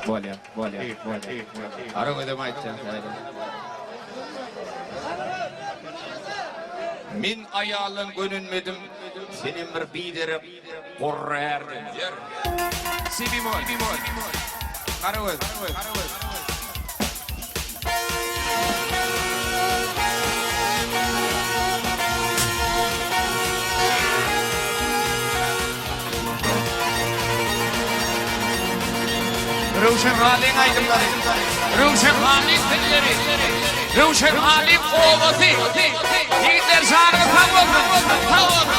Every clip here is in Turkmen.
Bolýa, bolýa, bolýa. Garagözem aýtýan sähel. Men aýaldan gönenmedim, senem bir biderek gorra ärden. Si bemol. Garagöz. Röwşen Halyň aýdymlary. Röwşen Halyň dilleri. Röwşen Halyň owasy. Ýigitler janyňyz sag bolsun. Sag bolsun.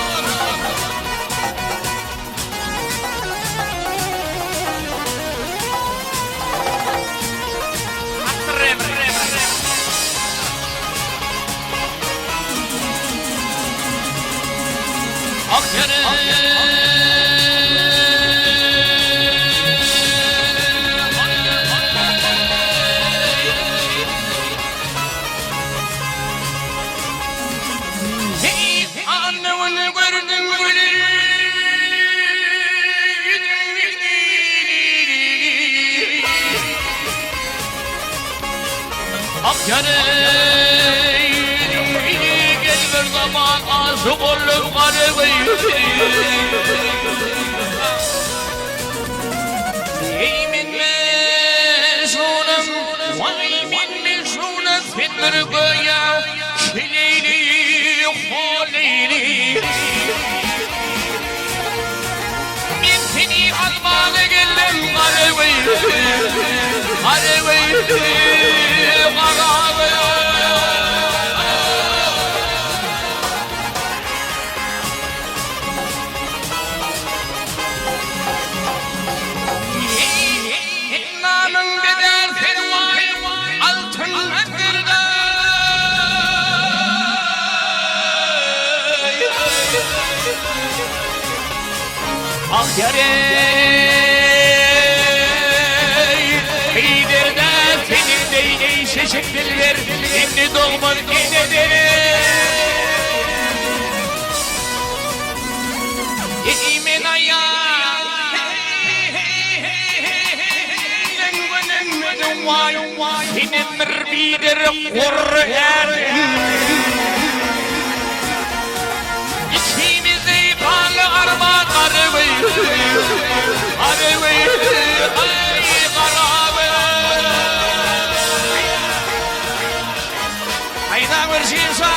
Heý, anna güni gördüm güli. Ak ýary gel bir zaman aşyk oldum gara Eý men meşhurum, waý men meşhurum, sen bir göýä şileýli, holeýli. Men seni almaga geldim Garagöý, Garagöý, Garagöý. Namyň bezär sen waý altyn gyrda. Ah ýareý, Heýderde seniň deý eýşeşik dilber indi dogmaz enede. Eý men aýal Senem bir biderek gorry ärdiň. Ikimizi ganly arman Garagöý, Garagöý, aý Garagöý. Aýda görşüň şa.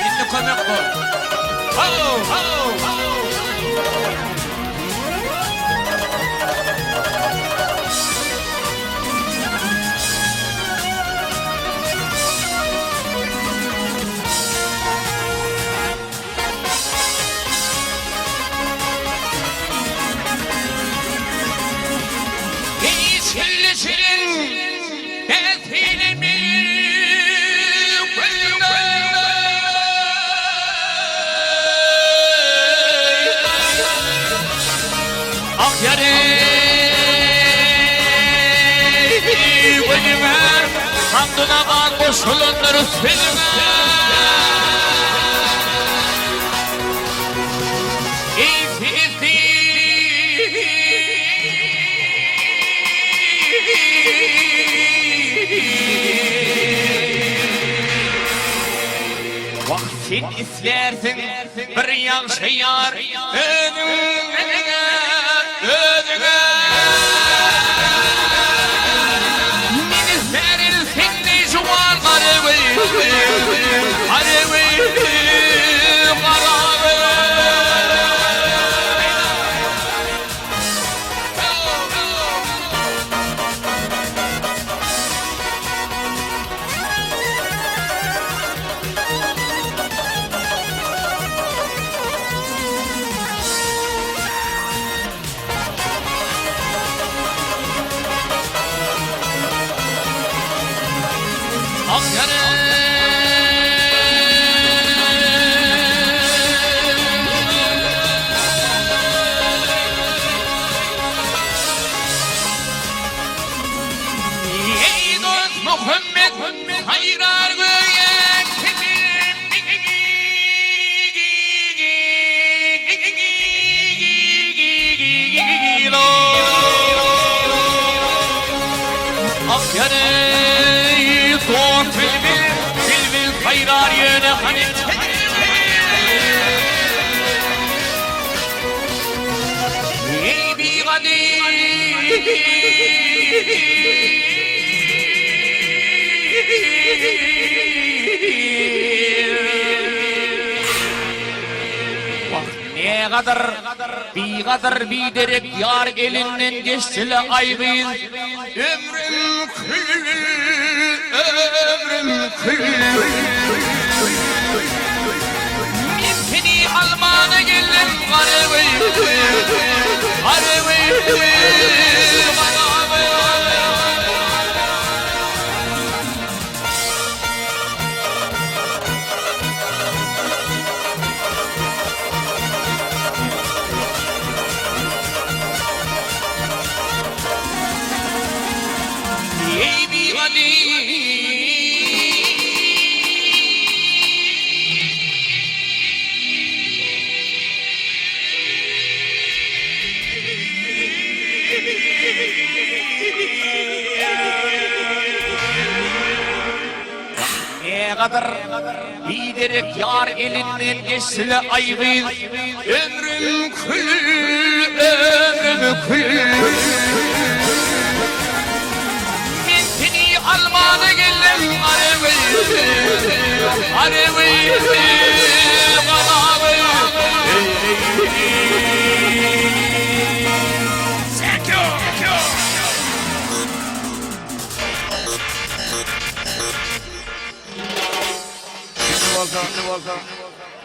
Indi kömek bol. Ho, ho, ho. Eý şilli şirin, täsirimi Ak ýary gözüme Hamdyna gan goşulandyr sözüme Eý sesi Wah sen islärsiň bir ýagşy ýar özüňe özüňe Men islärin sende juwan garagöý garagöý garagöý. Ýöne dost bilbil, bilbil saýrar ýöne hany Eý bigadyr. Wah, ne gadyr, bigadyr, biderek ýar elinden geçdi-le aý gyz. Ömrüm kül, ömrüm kül. Men seni almana geldim Garagöz, Garagöz, Garagöz. Eý bigadyr. Ne gadyr, biderek ýar elinden geçse-le aý gyz, Ömrüm kül, ömrüm kül. Men seni almana geldim Garagül, Garagül, Garagül. Thank you. Şimdi bolsa, şimdi bolsa.